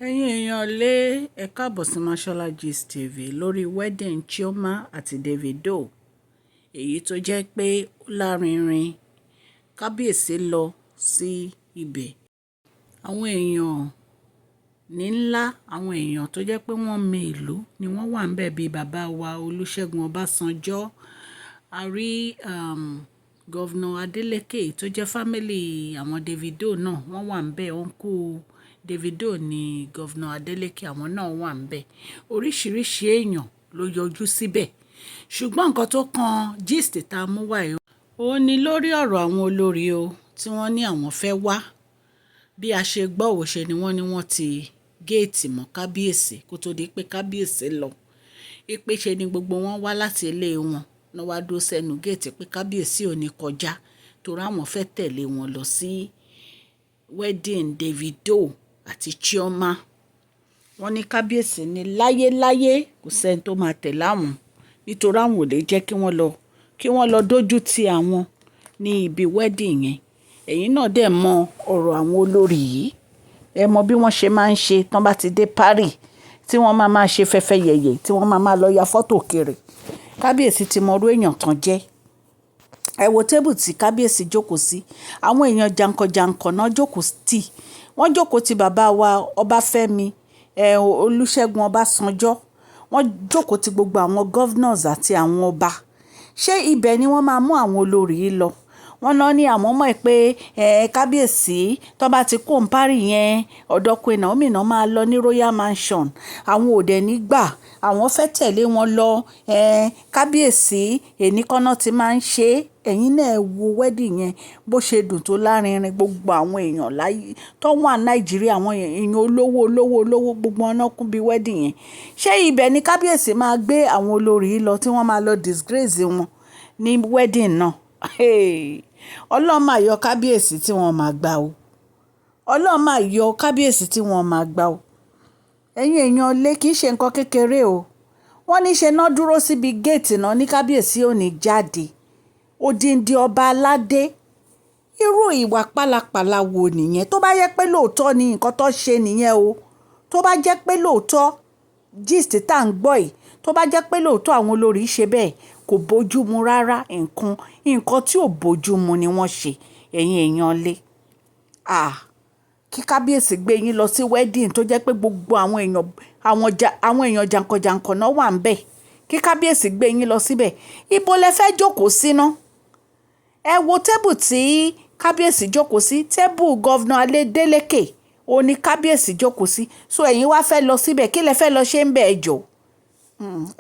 Ẹ̀yin èèyàn lé, ẹ káàbọ̀ sí Mashola Gist TV lórí wedding Chioma àti Davido. Èyí tó jẹ́ pé ó lárinrin, kábíyèsí lọ sí ibẹ̀. Àwọn èèyàn ní ńlá, àwọn èèyàn tó jẹ́ pé wọ́n mi ìlú ni wọ́n wà níbẹ̀ bíi bàbá wa Olúṣẹ́gun Ọbásanjọ́. A rí Governor Adeleke tó jẹ́ family àwọn Davido náà, wọ́n wà níbẹ̀. Uncle Davido ni Governor Adeleke, àwọn náà wà níbẹ̀. Oríṣìíríṣìí èèyàn ló yọjú síbẹ̀. Ṣùgbọ́n nǹkan tó kan gist tá a mú wá yìí, ó ní lórí ọ̀rọ̀ àwọn olórí o tí wọ́n ní àwọn fẹ́ wá. Bí a ṣe gbọ́ ò ṣe ni wọ́n ní wọ́n ti géètì mọ́ kábíyèsí kó tó di pé kábíyèsí lọ. Wípé ṣe ni gbogbo wọn wá láti ilé wọn, náà wá dúró sẹ́nu géètì pé kábíyèsí ò ní kọjá torí àwọn fẹ́ tẹ̀lé wọn lọ sí wedding Davido àti Chioma. Wọ́n ní kábíyèsí ní láyéláyé kò sẹ́ni tó máa tẹ̀lé àwọn nítorí àwọn ò lè jẹ́ kí wọ́n lọ dójú ti àwọn ní ibi wedding yẹn. Ẹ̀yin náà dẹ̀ mọ ọ̀rọ̀ àwọn olórí yìí. Ẹ mọ bí wọ́n ṣe máa ń ṣe tí wọ́n bá ti dé Paris, tí wọ́n máa máa ṣe fẹfẹyẹ̀yẹ̀, tí wọ́n máa máa lọ ya fọ́tò kiri. Kábíyèsí ti mọ irú èèyàn tán jẹ́. Ẹ wo table tí kábíyèsí jókòó sí. Àwọn èèyàn jànkànjànkàn náà jókòó tì. Wọ́n jókòó ti bàbá wa Ọbáfẹ́mi, Olúṣẹ́gun Ọbásanjọ́. Wọ́n jókòó ti gbogbo àwọn governors àti àwọn ọba. Ṣé ibẹ̀ ni wọ́n máa mú àwọn olórí yìí lọ? Wọ́n náà ní àwọn mọ̀ pé kábíyèsí tó bá ti kó Paris yẹn, ọ̀dọ̀ Queen Naomi náà máa lọ ní Royal Mansion. Àwọn ò dẹ̀ ní gbà. Àwọn fẹ́ tẹ̀lé wọn lọ. Kábíyèsí, èní kọ́ náà ti máa ń ṣe. Ẹ̀yin náà ẹ wo wedding yẹn bó ṣe dùn tó lárinrin. Gbogbo àwọn èèyàn láyé tó wà Nàìjíríà, àwọn èèyàn olówó, olówó, olówó, gbogbo wọn náà kún bí wedding yẹn. Ṣé ibẹ̀ ni kábíyèsí máa gbé àwọn olórí yìí lọ tí wọ́n máa lọ disgrace wọn ní wedding náà? Ọlọ́run máa yọ kábíyèsí tí wọ́n máa gbà o. Ọlọ́run máa yọ kábíyèsí tí wọ́n máa gbà o. Ẹ̀yin èèyàn lé, kì í ṣe nǹkan kékeré o. Wọ́n ní ṣe náà dúró síbi géètì náà ní kábíyèsí ò ní jáde. Odindi ọba aládé. Irú ìwà pálapàla wo nìyẹn? Tó bá jẹ́ pé lóòótọ́ ni nǹkan tó ṣe nìyẹn o. Tó bá jẹ́ pé lóòótọ́ gist tá ń gbọ́ yìí, tó bá jẹ́ pé lóòótọ́ àwọn olórí ṣe bẹ́ẹ̀, kò bójú mu rárá. Nǹkan tí ò bójú mu ni wọ́n ṣe. Ẹ̀yin èèyàn lé. Ah! Kí kábíyèsí gbé yín lọ sí wedding tó jẹ́ pé gbogbo àwọn èèyàn jànkànjànkàn náà wà níbẹ̀. Kí kábíyèsí gbé yín lọ síbẹ̀. Ibo lẹ fẹ́ jókòó sí ná? Ẹ wo table tí kábíyèsí jókòó sí. Table Governor Adeleke, òun ní kábíyèsí jókòó sí. So ẹ̀yin wá fẹ́ lọ síbẹ̀. Kí lẹ fẹ́ lọ ṣe níbẹ̀, ẹ jọ̀?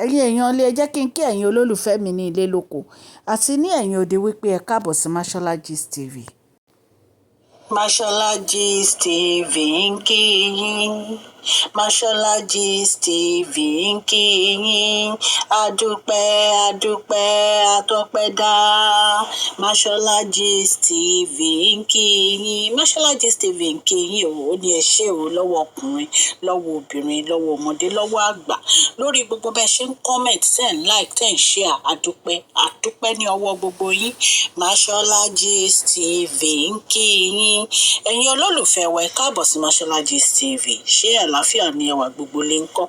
Ẹ̀yin èèyàn lé, ẹ jẹ́ kí n kí ẹ̀yin olólùfẹ́ mi ní ilé lóko àti ní ẹ̀yin òde wípé ẹ káàbọ̀ sí Mashola Gist TV. Mashola Gist TV ń kí yín. Mashola Gist TV ń kí yín. Adúpẹ́, adúpẹ́, atọ́pẹ́dá. Mashola Gist TV ń kí yín. Mashola Gist TV ń kí yín o. Ó ní ẹ ṣé o lọ́wọ́ ọkùnrin, lọ́wọ́ obìnrin, lọ́wọ́ ọmọdé, lọ́wọ́ àgbà, lórí gbogbo bẹ́ẹ̀ ṣe ń comment, ten like, 10 share. Adúpẹ́, adúpẹ́ ní ọwọ́ gbogbo yín. Mashola Gist TV ń kí yín. Ẹ̀yin olólùfẹ́ wa, ẹ káàbọ̀ sí Mashola Gist TV. Ṣé àlàáfíà ni ẹwà gbogbo lè ń kọ́?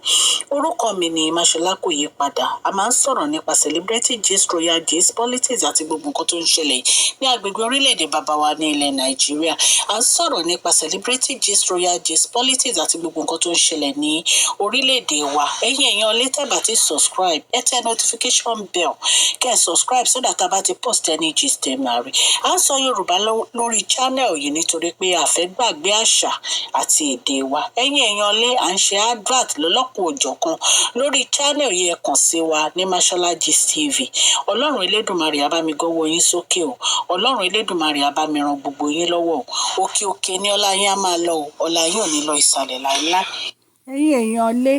Orúkọ mi ni Mashola, kò yí padà. A máa ń sọ̀rọ̀ nípa celebrity gist, royal gist, politics àti gbogbo nǹkan tó ń ṣẹlẹ̀ ní agbègbè orílẹ̀-èdè bàbá wa ní ilẹ̀ Nàìjíríà. A ń sọ̀rọ̀ nípa celebrity gist, royal gist, politics àti gbogbo nǹkan tó ń ṣẹlẹ̀ ní orílẹ̀-èdè wa. Ẹ̀yin èèyàn lè tẹ́ bá ti subscribe, ẹ tẹ notification bell kẹ́ ẹ subscribe so that a bá ti post any gist, ẹ máa rí. À ń sọ Yorùbá lórí channel yìí nítorí pé a fẹ́ gbàgbé àṣà àti èdè wa. Ẹ̀yin èèyàn lé, à ń ṣe advert lọ́lọ́kan òjọ̀kan lórí channel yìí. Ẹ kàn sí wa ní Mashola Gist TV. Ọlọ́run Elédùnmarè á bá mi gọ́wọ́ yín sókè o. Ọlọ́run Elédùnmarè á bá mi ran gbogbo yín lọ́wọ́ o. Òkè òkè ní ọlá yín á máa lọ o. Ọlá yín ò ní lọ ìsàlẹ̀ láéláé. Ẹ̀yin èèyàn lé,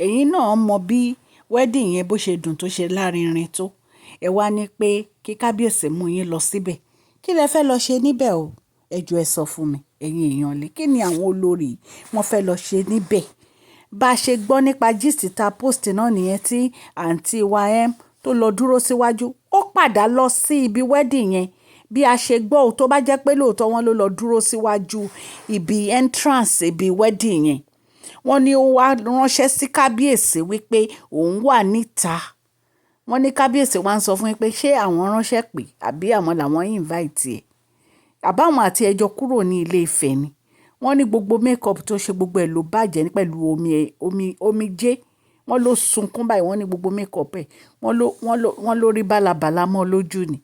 ẹ̀yin náà mọ bí wedding yẹn bó ṣe dùn tó ṣe lárinrin tó. Ẹ wá ní pé kí kábíyèsí mú yín lọ síbẹ̀. Kí lẹ fẹ́ lọ ṣe níbẹ̀ o? Ẹ jọ̀ọ́, ẹ sọ fún mi. Ẹ̀yin èèyàn lé, kí ni àwọn olórí wọ́n fẹ́ lọ ṣe níbẹ̀? Bá ṣe gbọ́ nípa gist ta post náà nìyẹn tí àǹtí wa M tó lọ dúró síwájú. Ó padà lọ sí ibi wedding yẹn. Bí a ṣe gbọ́ ò, tó bá jẹ́ pé lóòótọ́ wọn ló lọ dúró síwájú ibi entrance ibi wedding yẹn. Wọ́n ní ó wá ránṣẹ́ sí kábíyèsí wípé òun wà níta. Wọ́n ní kábíyèsí wá ń sọ fún yín pé ṣé àwọn ránṣẹ́ pé àbí àwọn làwọn invite ẹ̀, àbáwọn àti ẹjọ́ kúrò ní ilé Ifẹ̀ ni. Wọ́n ní gbogbo makeup tó ṣe, gbogbo ẹ̀ ló bàjẹ́ pẹ̀lú omi, omi, omijé. Wọ́n ló sunkún báyìí. Wọ́n ní gbogbo makeup ẹ̀, wọ́n ló rí bálabàla mọ́ lójú ni.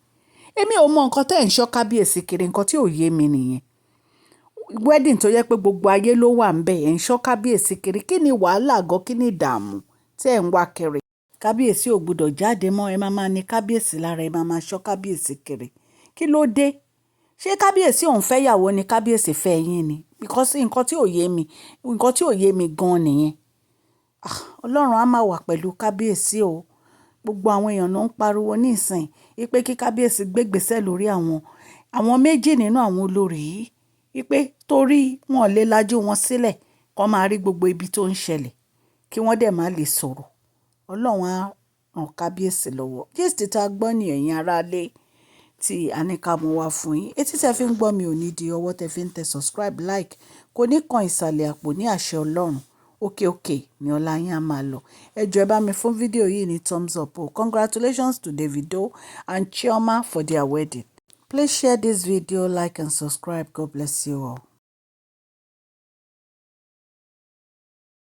Èmi ò mọ nǹkan tẹ́ ẹ̀ ń ṣọ́ kábíyèsí kiri. Nǹkan tí ò yé mi nìyẹn. Wedding tó yẹ pé gbogbo ayé ló wà ńbẹ̀, ẹ̀ ń ṣọ́ kábíyèsí kiri. Kí ni wàhálà gan? Kí ni ìdààmú tí ẹ̀ ń wá kiri? Kábíyèsí ò gbọdọ̀ jáde mọ́. Ẹ máa máa ní kábíyèsí lára, ẹ máa máa ṣọ́ kábíyèsí kiri. Kí ló dé? Ṣé kábíyèsí òun fẹ́ ìyàwó ni kábíyèsí fẹ́ yín ni? Because nǹkan tí ò yé mi gan nìyẹn. Ah, Ọlọ́run á máa wà pẹ̀lú kábíyèsí o. Gbogbo àwọn èèyàn ló ń pariwo nísìn wípé kí kábíyèsí gbé ìgbésẹ̀ lórí àwọn méjì nínú àwọn olórí yìí, wípé torí wọn lè lajú wọn sílẹ̀ kó máa rí gbogbo ibi tó ń ṣẹlẹ̀, kí wọ́n dẹ̀ má lè sọ̀rọ̀. Ọlọ́run á ràn kábíyèsí lọ́wọ́. Gist tá a gbọ́ ní, ẹ̀yin ará ilé, tí a ní ká mú wá fún yín. Etí tẹ fi ń gbọ́ mi ò ní di, ọwọ́ tẹ fi ń tẹ subscribe, like kò ní kan ìsàlẹ̀ àpò ní àṣẹ Ọlọ́run. Òkè òkè ni ọlá yín á máa lọ. Ẹ jọ̀ọ́, ẹ bá mi fún fídíò yìí ní thumbs up o. Congratulations to Davido and Chioma for their wedding. Please share this video, like and subscribe. God bless you all.